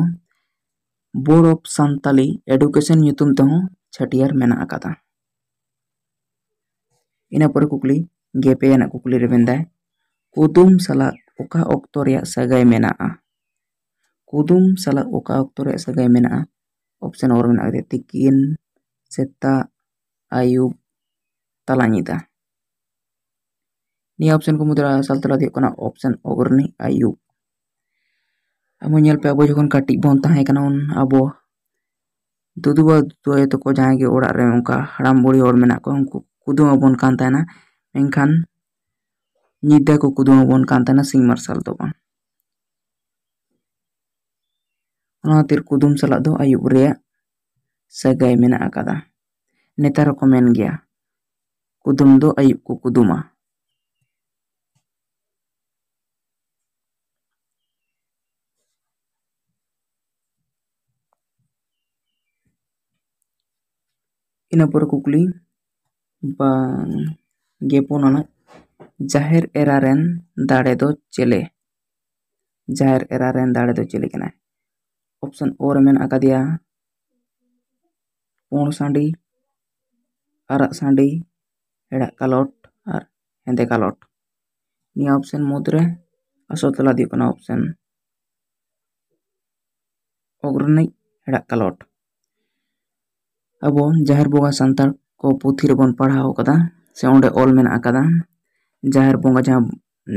Board of Santali Education ᱧᱩᱛᱩᱢ ᱛᱮᱦᱚᱸ ᱪᱷᱟᱹᱴᱭᱟᱹᱨ ᱢᱮᱱᱟᱜ ᱟᱠᱟᱫᱟ᱾ ᱤᱱᱟᱹ ᱯᱚᱨᱮ ᱠᱩᱠᱞᱤ, ᱜᱮᱯᱮ ᱟᱱᱟᱜ ᱠᱩᱠᱞᱤ ᱨᱮ ᱢᱮᱱᱫᱟᱭ, ᱠᱩᱫᱩᱢ ᱥᱟᱞᱟᱜ ᱚᱠᱟ ᱚᱠᱛᱚ ᱨᱮᱭᱟᱜ ᱥᱟᱹᱜᱟᱹᱭ ᱢᱮᱱᱟᱜᱼᱟ? ᱠᱩᱫᱩᱢ ᱥᱟᱞᱟᱜ ᱚᱠᱟ ᱚᱠᱛᱚ ᱨᱮᱭᱟᱜ ᱥᱟᱹᱜᱟᱹᱭ ᱢᱮᱱᱟᱜᱼᱟ? ᱚᱯᱥᱮᱱ ᱚ ᱨᱮ ᱢᱮᱱᱟᱜ ᱟᱠᱟᱫᱟ ᱛᱤᱠᱤᱱ, ᱥᱮᱛᱟᱜ, ᱟᱹᱭᱩᱵ, ᱛᱟᱞᱟ ᱧᱤᱫᱟᱹ᱾ ᱱᱤᱭᱟᱹ ᱚᱯᱥᱮᱱ ᱠᱚ ᱢᱩᱫᱽᱨᱮ ᱟᱥᱚᱞ ᱛᱮᱞᱟ ᱫᱚ ᱦᱩᱭᱩᱜ ᱠᱟᱱᱟ ᱚᱯᱥᱮᱱ ᱚ ᱨᱤᱱᱤᱡ ᱟᱹᱭᱩᱵ᱾ ᱟᱵᱚ ᱧᱮᱞ ᱯᱮ, ᱟᱵᱚ ᱡᱚᱠᱷᱚᱱ ᱠᱟᱹᱴᱤᱡ ᱵᱚᱱ ᱛᱟᱦᱮᱸ ᱠᱟᱱᱟ, ᱩᱱ ᱟᱵᱚ ᱫᱩᱫᱩ ᱵᱟ ᱫᱩᱫᱩ ᱟᱭᱳ ᱛᱟᱠᱚ ᱡᱟᱦᱟᱸᱭ ᱜᱮ ᱚᱲᱟᱜ ᱨᱮ ᱚᱱᱠᱟ ᱦᱟᱲᱟᱢ ᱵᱩᱲᱦᱤ ᱦᱚᱲ ᱢᱮᱱᱟᱜ ᱠᱚᱣᱟ, ᱩᱱᱠᱩ ᱠᱩᱫᱩᱢ ᱟᱵᱚᱱ ᱠᱟᱱ ᱛᱟᱦᱮᱱᱟ᱾ ᱢᱮᱱᱠᱷᱟᱱ ᱧᱤᱫᱟᱹ ᱠᱚ ᱠᱩᱫᱩᱢ ᱟᱵᱚᱱ ᱠᱟᱱ ᱛᱟᱦᱮᱱᱟ, ᱥᱤᱧ ᱢᱟᱨᱥᱟᱞ ᱫᱚ ᱵᱟᱝ᱾ ᱚᱱᱟ ᱠᱷᱟᱹᱛᱤᱨ ᱠᱩᱫᱩᱢ ᱥᱟᱞᱟᱜ ᱫᱚ ᱟᱹᱭᱩᱵ ᱨᱮᱭᱟᱜ ᱥᱟᱹᱜᱟᱹᱭ ᱢᱮᱱᱟᱜ ᱟᱠᱟᱫᱟ᱾ ᱱᱮᱛᱟᱨ ᱦᱚᱸᱠᱚ ᱢᱮᱱ ᱜᱮᱭᱟ, ᱠᱩᱫᱩᱢ ᱫᱚ ᱟᱹᱭᱩᱵ ᱠᱚ ᱠᱩᱫᱩᱢᱟ᱾ ᱤᱱᱟᱹ ᱯᱚᱨᱮ ᱠᱩᱠᱞᱤ ᱵᱟᱝ, ᱜᱮᱯᱩᱱ ᱟᱱᱟᱜ, ᱡᱟᱦᱮᱨ ᱮᱨᱟ ᱨᱮᱱ ᱫᱟᱲᱮ ᱫᱚ ᱪᱮᱞᱮ? ᱡᱟᱦᱮᱨ ᱮᱨᱟ ᱨᱮᱱ ᱫᱟᱲᱮ ᱫᱚ ᱪᱮᱞᱮ ᱠᱟᱱᱟᱭ? ᱚᱯᱥᱮᱱ ᱚ ᱨᱮ ᱢᱮᱱᱟᱜ ᱟᱠᱟᱫᱮᱭᱟ ᱯᱩᱸᱰ ᱥᱟᱺᱰᱤ, ᱟᱨᱟᱜ ᱥᱟᱺᱰᱤ, ᱦᱮᱲᱟᱜ ᱠᱟᱞᱚᱴ ᱟᱨ ᱦᱮᱸᱫᱮ ᱠᱟᱞᱚᱴ᱾ ᱱᱤᱭᱟᱹ ᱚᱯᱥᱮᱱ ᱢᱩᱫᱽᱨᱮ ᱟᱥᱚᱞ ᱛᱮᱞᱟ ᱫᱚ ᱦᱩᱭᱩᱜ ᱠᱟᱱᱟ ᱚᱯᱥᱮᱱ ᱚ ᱨᱤᱱᱤᱡ ᱦᱮᱲᱟᱜ ᱠᱟᱞᱚᱴ᱾ ᱟᱵᱚ ᱡᱟᱦᱮᱨ ᱵᱚᱸᱜᱟ ᱥᱟᱱᱛᱟᱲ ᱠᱚ ᱯᱩᱛᱷᱤ ᱨᱮᱵᱚᱱ ᱯᱟᱲᱦᱟᱣ ᱠᱟᱫᱟ, ᱥᱮ ᱚᱸᱰᱮ ᱚᱞ ᱢᱮᱱᱟᱜ ᱟᱠᱟᱫᱟ, ᱡᱟᱦᱮᱨ ᱵᱚᱸᱜᱟ ᱡᱟᱦᱟᱸ,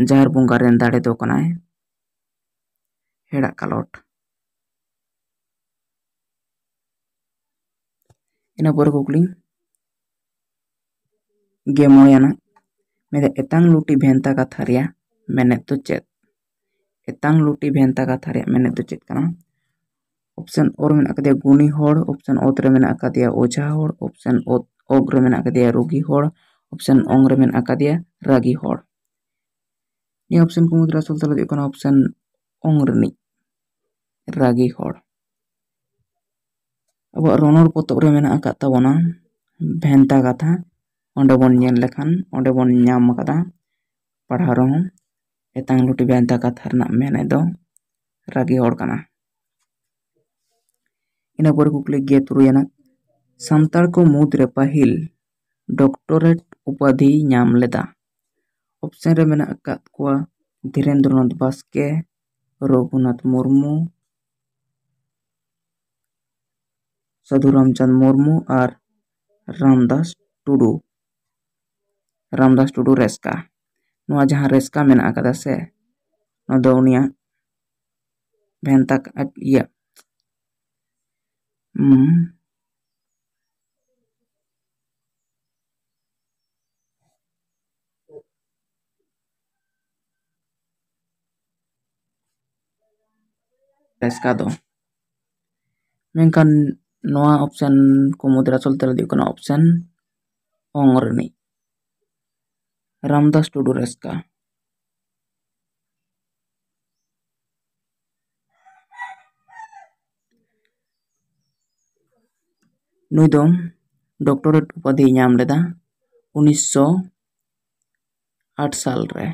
ᱡᱟᱦᱮᱨ ᱵᱚᱸᱜᱟ ᱨᱮᱱ ᱫᱟᱲᱮ ᱫᱚ ᱠᱟᱱᱟᱭ ᱦᱮᱲᱟᱜ ᱠᱟᱞᱚᱴ᱾ ᱤᱱᱟᱹ ᱯᱚᱨᱮ ᱠᱩᱠᱞᱤ ᱜᱮ ᱢᱚᱬᱮ ᱟᱱᱟᱜ, ᱢᱮᱱᱫᱟ ᱮᱛᱟᱝ ᱞᱩᱴᱤ ᱵᱷᱮᱱᱛᱟ ᱠᱟᱛᱷᱟ ᱨᱮᱭᱟᱜ ᱢᱮᱱᱮᱫ ᱫᱚ ᱪᱮᱫ? ᱮᱛᱟᱝ ᱞᱩᱴᱤ ᱵᱷᱮᱱᱛᱟ ᱠᱟᱛᱷᱟ ᱨᱮᱭᱟᱜ ᱢᱮᱱᱮᱫ ᱫᱚ ᱪᱮᱫ ᱠᱟᱱᱟ? ᱚᱯᱥᱮᱱ ᱚ ᱨᱮ ᱢᱮᱱᱟᱜ ᱟᱠᱟᱫᱮᱭᱟ ᱜᱩᱱᱤ ᱦᱚᱲ, ᱚᱯᱥᱮᱱ ᱚᱛ ᱨᱮ ᱢᱮᱱᱟᱜ ᱟᱠᱟᱫᱮᱭᱟ ᱚᱡᱷᱟ ᱦᱚᱲ, ᱚᱯᱥᱮᱱ ᱚᱛ, ᱚᱜ ᱨᱮ ᱢᱮᱱᱟᱜ ᱟᱠᱟᱫᱮᱭᱟ ᱨᱩᱜᱤ ᱦᱚᱲ, ᱚᱯᱥᱮᱱ ᱚᱝ ᱨᱮ ᱢᱮᱱᱟᱜ ᱟᱠᱟᱫᱮᱭᱟ ᱨᱟᱹᱜᱤ ᱦᱚᱲ᱾ ᱱᱤᱭᱟᱹ ᱚᱯᱥᱮᱱ ᱠᱚ ᱢᱩᱫᱽᱨᱮ ᱟᱥᱚᱞ ᱛᱮᱞᱟ ᱫᱚ ᱦᱩᱭᱩᱜ ᱠᱟᱱᱟ ᱚᱯᱥᱮᱱ ᱚᱝ ᱨᱤᱱᱤᱡ ᱨᱟᱹᱜᱤ ᱦᱚᱲ᱾ ᱟᱵᱚᱣᱟᱜ ᱨᱚᱱᱚᱲ ᱯᱚᱛᱚᱵ ᱨᱮ ᱢᱮᱱᱟᱜ ᱟᱠᱟᱫ ᱛᱟᱵᱚᱱᱟ ᱵᱷᱮᱱᱛᱟ ᱠᱟᱛᱷᱟ᱾ ᱚᱸᱰᱮ ᱵᱚᱱ ᱧᱮᱞ ᱞᱮᱠᱷᱟᱱ ᱚᱸᱰᱮ ᱵᱚᱱ ᱧᱟᱢ ᱟᱠᱟᱫᱟ ᱯᱟᱲᱦᱟᱣ ᱨᱮᱦᱚᱸ, ᱮᱛᱟᱝ ᱞᱩᱴᱤ ᱵᱷᱮᱱᱛᱟ ᱠᱟᱛᱷᱟ ᱨᱮᱱᱟᱜ ᱢᱮᱱᱮᱫ ᱫᱚ ᱨᱟᱹᱜᱤ ᱦᱚᱲ ᱠᱟᱱᱟ᱾ ᱤᱱᱟᱹ ᱯᱚᱨᱮ ᱠᱩᱠᱞᱤ ᱜᱮ ᱛᱩᱨᱩᱭ ᱟᱱᱟᱜ, ᱥᱟᱱᱛᱟᱲ ᱠᱚ ᱢᱩᱫᱽᱨᱮ ᱯᱟᱹᱦᱤᱞ ᱰᱚᱠᱴᱚᱨᱮᱴ ᱩᱯᱟᱫᱷᱤᱭ ᱧᱟᱢ ᱞᱮᱫᱟ᱾ ᱚᱯᱥᱮᱱ ᱨᱮ ᱢᱮᱱᱟᱜ ᱟᱠᱟᱫ ᱠᱚᱣᱟ ᱫᱷᱤᱨᱮᱱᱫᱨᱚᱱᱟᱛᱷ ᱵᱟᱥᱠᱮ, ᱨᱚᱜᱷᱩᱱᱟᱛᱷ ᱢᱩᱨᱢᱩ, ᱥᱟᱹᱫᱷᱩ ᱨᱟᱢᱪᱟᱸᱫᱽ ᱢᱩᱨᱢᱩ ᱟᱨ ᱨᱟᱢᱫᱟᱥ ᱴᱩᱰᱩ, ᱨᱟᱢᱫᱟᱥ ᱴᱩᱰᱩ ᱨᱮᱥᱠᱟ᱾ ᱱᱚᱣᱟ ᱡᱟᱦᱟᱸ ᱨᱮᱥᱠᱟ ᱢᱮᱱᱟᱜ ᱟᱠᱟᱫᱟ ᱥᱮ, ᱱᱚᱣᱟ ᱫᱚ ᱩᱱᱤᱭᱟᱜ ᱵᱷᱮᱱᱛᱟ ᱠᱟ-, ᱤᱭᱟᱹ, ᱩᱸ, ᱨᱮᱥᱠᱟ ᱫᱚ᱾ ᱢᱮᱱᱠᱷᱟᱱ ᱱᱚᱣᱟ ᱚᱯᱥᱮᱱ ᱠᱚ ᱢᱩᱫᱽᱨᱮ ᱟᱥᱚᱞ ᱛᱮᱞᱟ ᱫᱚ ᱦᱩᱭᱩᱜ ᱠᱟᱱᱟ ᱚᱯᱥᱮᱱ ᱚᱝ ᱨᱤᱱᱤᱡ ᱨᱟᱢᱫᱟᱥ ᱴᱩᱰᱩ ᱨᱮᱥᱠᱟ᱾ ᱱᱩᱭ ᱫᱚ ᱰᱚᱠᱴᱚᱨᱮᱴ ᱩᱯᱟᱫᱷᱤᱭ ᱧᱟᱢ ᱞᱮᱫᱟ ᱩᱱᱤᱥᱥᱚ ᱟᱴ ᱥᱟᱞ ᱨᱮ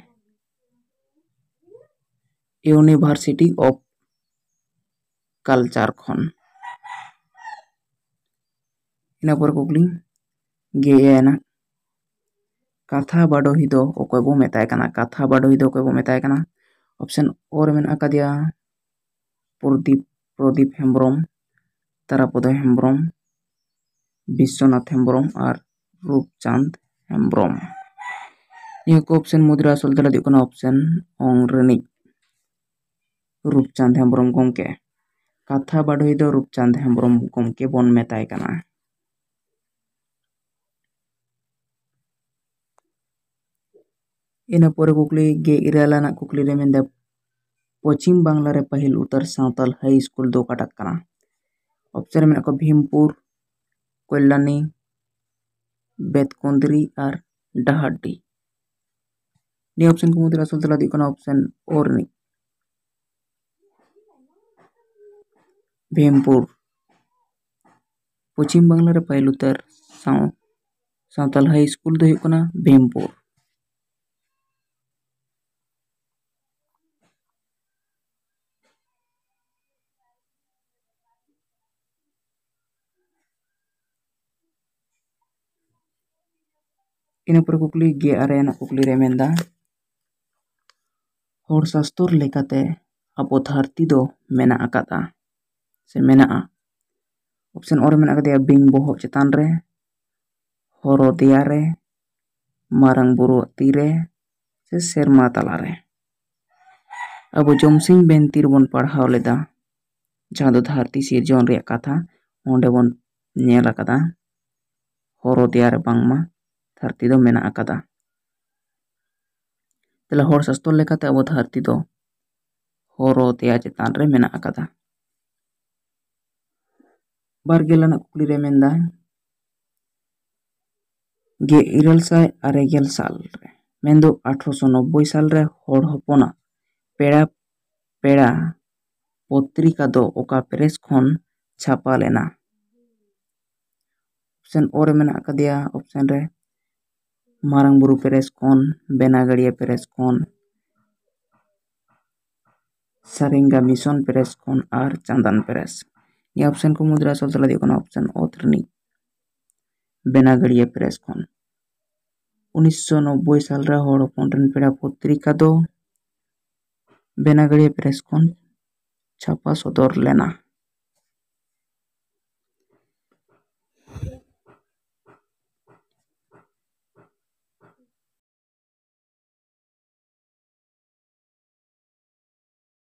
University of Culture ᱠᱷᱚᱱ᱾ ᱤᱱᱟᱹ ᱯᱚᱨᱮ ᱠᱩᱠᱞᱤ ᱜᱮ ᱮᱱᱟ, ᱠᱟᱛᱷᱟ ᱵᱟᱰᱚᱦᱤ ᱫᱚ ᱚᱠᱚᱭ ᱵᱚ ᱢᱮᱛᱟᱭ ᱠᱟᱱᱟ? ᱠᱟᱛᱷᱟ ᱵᱟᱰᱚᱦᱤ ᱫᱚ ᱚᱠᱚᱭ ᱵᱚ ᱢᱮᱛᱟᱭ ᱠᱟᱱᱟ? ᱚᱯᱥᱮᱱ ᱚ ᱨᱮ ᱢᱮᱱᱟᱜ ᱟᱠᱟᱫᱮᱭᱟ ᱯᱨᱚᱫᱤᱯ, ᱯᱨᱚᱫᱤᱯ ᱦᱮᱢᱵᱨᱚᱢ, ᱛᱟᱨᱟᱯᱚᱫᱚ ᱦᱮᱢᱵᱨᱚᱢ, ᱵᱤᱥᱥᱚᱱᱟᱛᱷ ᱦᱮᱢᱵᱨᱚᱢ ᱟᱨ ᱨᱩᱯᱪᱟᱸᱫᱽ ᱦᱮᱢᱵᱨᱚᱢ᱾ ᱱᱤᱭᱟᱹ ᱠᱚ ᱚᱯᱥᱮᱱ ᱢᱩᱫᱽᱨᱮ ᱟᱥᱚᱞ ᱛᱮᱞᱟ ᱫᱚ ᱦᱩᱭᱩᱜ ᱠᱟᱱᱟ ᱚᱯᱥᱮᱱ ᱚᱝ ᱨᱤᱱᱤᱡ ᱨᱩᱯᱪᱟᱸᱫᱽ ᱦᱮᱢᱵᱨᱚᱢ ᱜᱚᱢᱠᱮ᱾ ᱠᱟᱛᱷᱟ ᱵᱟᱰᱚᱦᱤ ᱫᱚ ᱨᱩᱯᱪᱟᱸᱫᱽ ᱦᱮᱢᱵᱨᱚᱢ ᱜᱚᱢᱠᱮ ᱵᱚᱱ ᱢᱮᱛᱟᱭ ᱠᱟᱱᱟ᱾ ᱤᱱᱟᱹ ᱯᱚᱨᱮ ᱠᱩᱠᱞᱤ ᱜᱮ ᱤᱨᱟᱹᱞ ᱟᱱᱟᱜ ᱠᱩᱠᱞᱤ ᱨᱮ ᱢᱮᱱᱫᱟ, ᱯᱚᱪᱷᱤᱢ ᱵᱟᱝᱞᱟ ᱨᱮ ᱯᱟᱹᱦᱤᱞ ᱩᱛᱟᱹᱨ ᱥᱟᱶᱛᱟᱞ ᱦᱟᱭ ᱥᱠᱩᱞ ᱫᱚ ᱚᱠᱟᱴᱟᱜ ᱠᱟᱱᱟ? ᱚᱯᱥᱮᱱ ᱨᱮ ᱢᱮᱱᱟᱜ ᱠᱚᱣᱟ ᱵᱷᱤᱢᱯᱩᱨ, ᱠᱚᱞᱞᱟᱱᱤ, ᱵᱮᱛᱠᱩᱸᱫᱽᱨᱤ ᱟᱨ ᱰᱟᱦᱟᱨᱰᱤ᱾ ᱱᱤᱭᱟᱹ ᱚᱯᱥᱮᱱ ᱠᱚ ᱢᱩᱫᱽᱨᱮ ᱟᱥᱚᱞ ᱛᱮᱞᱟ ᱫᱚ ᱦᱩᱭᱩᱜ ᱠᱟᱱᱟ ᱚᱯᱥᱮᱱ ᱚ ᱨᱤᱱᱤᱡ ᱵᱷᱤᱢᱯᱩᱨ᱾ ᱯᱚᱪᱷᱤᱢ ᱵᱟᱝᱞᱟ ᱨᱮ ᱯᱟᱹᱦᱤᱞ ᱩᱛᱟᱹᱨ ᱥᱟᱶ-, ᱥᱟᱶᱛᱟᱞ ᱦᱟᱭ ᱥᱠᱩᱞ ᱫᱚ ᱦᱩᱭᱩᱜ ᱠᱟᱱᱟ ᱵᱷᱤᱢᱯᱩᱨ᱾ ᱤᱱᱟᱹ ᱯᱚᱨᱮ ᱠᱩᱠᱞᱤ ᱜᱮᱞ ᱟᱨᱮ ᱟᱱᱟᱜ ᱠᱩᱠᱞᱤ ᱨᱮ ᱢᱮᱱᱫᱟ, ᱦᱚᱲ ᱥᱟᱥᱛᱚᱨ ᱞᱮᱠᱟᱛᱮ ᱟᱵᱚ ᱫᱷᱟᱹᱨᱛᱤ ᱫᱚ ᱢᱮᱱᱟᱜ ᱟᱠᱟᱫᱟ ᱥᱮ ᱢᱮᱱᱟᱜᱼᱟ? ᱚᱯᱥᱮᱱ ᱚ ᱨᱮ ᱢᱮᱱᱟᱜ ᱟᱠᱟᱫᱮᱭᱟ ᱵᱤᱧ ᱵᱚᱦᱚᱜ ᱪᱮᱛᱟᱱ ᱨᱮ, ᱦᱚᱨᱚ ᱫᱮᱭᱟ ᱨᱮ, ᱢᱟᱨᱟᱝ ᱵᱩᱨᱩᱣᱟᱜ ᱛᱤ ᱨᱮ, ᱥᱮ ᱥᱮᱨᱢᱟ ᱛᱟᱞᱟ ᱨᱮ᱾ ᱟᱵᱚ ᱡᱚᱢᱥᱤᱢ ᱵᱤᱱᱛᱤ ᱨᱮᱵᱚᱱ ᱯᱟᱲᱦᱟᱣ ᱞᱮᱫᱟ, ᱡᱟᱦᱟᱸ ᱫᱚ ᱫᱷᱟᱹᱨᱛᱤ ᱥᱤᱨᱡᱚᱱ ᱨᱮᱭᱟᱜ ᱠᱟᱛᱷᱟ, ᱚᱸᱰᱮ ᱵᱚᱱ ᱧᱮᱞ ᱟᱠᱟᱫᱟ ᱦᱚᱨᱚ ᱫᱮᱭᱟ ᱨᱮ ᱵᱟᱝᱢᱟ ᱫᱷᱟᱹᱨᱛᱤ ᱫᱚ ᱢᱮᱱᱟᱜ ᱟᱠᱟᱫᱟ᱾ ᱛᱟᱦᱞᱮ ᱦᱚᱲ ᱥᱟᱥᱛᱚᱨ ᱞᱮᱠᱟᱛᱮ ᱟᱵᱚ ᱫᱷᱟᱹᱨᱛᱤ ᱫᱚ ᱦᱚᱨᱚ ᱫᱮᱭᱟ ᱪᱮᱛᱟᱱ ᱨᱮ ᱢᱮᱱᱟᱜ ᱟᱠᱟᱫᱟ᱾ ᱵᱟᱨ ᱜᱮᱞ ᱟᱱᱟᱜ ᱠᱩᱠᱞᱤ ᱨᱮ ᱢᱮᱱᱫᱟ, ᱜᱮᱞ ᱤᱨᱟᱹᱞ ᱥᱟᱭ ᱟᱨᱮ ᱜᱮᱞ ᱥᱟᱞ ᱨᱮ, ᱢᱮᱱᱫᱚ ᱟᱴᱷᱨᱚᱥᱚ ᱱᱚᱵᱵᱳᱭ ᱥᱟᱞ ᱨᱮ ᱦᱚᱲ ᱦᱚᱯᱚᱱᱟᱜ ᱯᱮᱲᱟ ᱯᱮᱲᱟ ᱯᱚᱛᱨᱤᱠᱟ ᱫᱚ ᱚᱠᱟ ᱯᱨᱮᱥ ᱠᱷᱚᱱ ᱪᱷᱟᱯᱟ ᱞᱮᱱᱟ? ᱚᱯᱥᱮᱱ ᱚ ᱨᱮ ᱢᱮᱱᱟᱜ ᱟᱠᱟᱫᱮᱭᱟ, ᱚᱯᱥᱮᱱ ᱨᱮ ᱢᱟᱨᱟᱝ ᱵᱩᱨᱩ ᱯᱨᱮᱥ ᱠᱷᱚᱱ, ᱵᱮᱱᱟᱜᱟᱲᱤᱭᱟ ᱯᱨᱮᱥ ᱠᱷᱚᱱ, ᱥᱟᱨᱮᱝᱜᱟ ᱢᱤᱥᱚᱱ ᱯᱨᱮᱥ ᱠᱷᱚᱱ ᱟᱨ ᱪᱟᱸᱫᱟᱱ ᱯᱨᱮᱥ᱾ ᱱᱤᱭᱟᱹ ᱚᱯᱥᱮᱱ ᱠᱚ ᱢᱩᱫᱽᱨᱮ ᱟᱥᱚᱞ ᱛᱮᱞᱟ ᱫᱚ ᱦᱩᱭᱩᱜ ᱠᱟᱱᱟ ᱚᱯᱥᱮᱱ ᱚᱛ ᱨᱤᱱᱤᱡ ᱵᱮᱱᱟᱜᱟᱲᱤᱭᱟ ᱯᱨᱮᱥ ᱠᱷᱚᱱ᱾ ᱩᱱᱤᱥᱥᱚ ᱱᱚᱵᱵᱳᱭ ᱥᱟᱞ ᱨᱮ ᱦᱚᱲ ᱦᱚᱯᱚᱱ ᱨᱮᱱ ᱯᱮᱲᱟ ᱯᱚᱛᱨᱤᱠᱟ ᱫᱚ ᱵᱮᱱᱟᱜᱟᱲᱤᱭᱟ ᱯᱨᱮᱥ ᱠᱷᱚᱱ ᱪᱷᱟᱯᱟ ᱥᱚᱫᱚᱨ ᱞᱮᱱᱟ᱾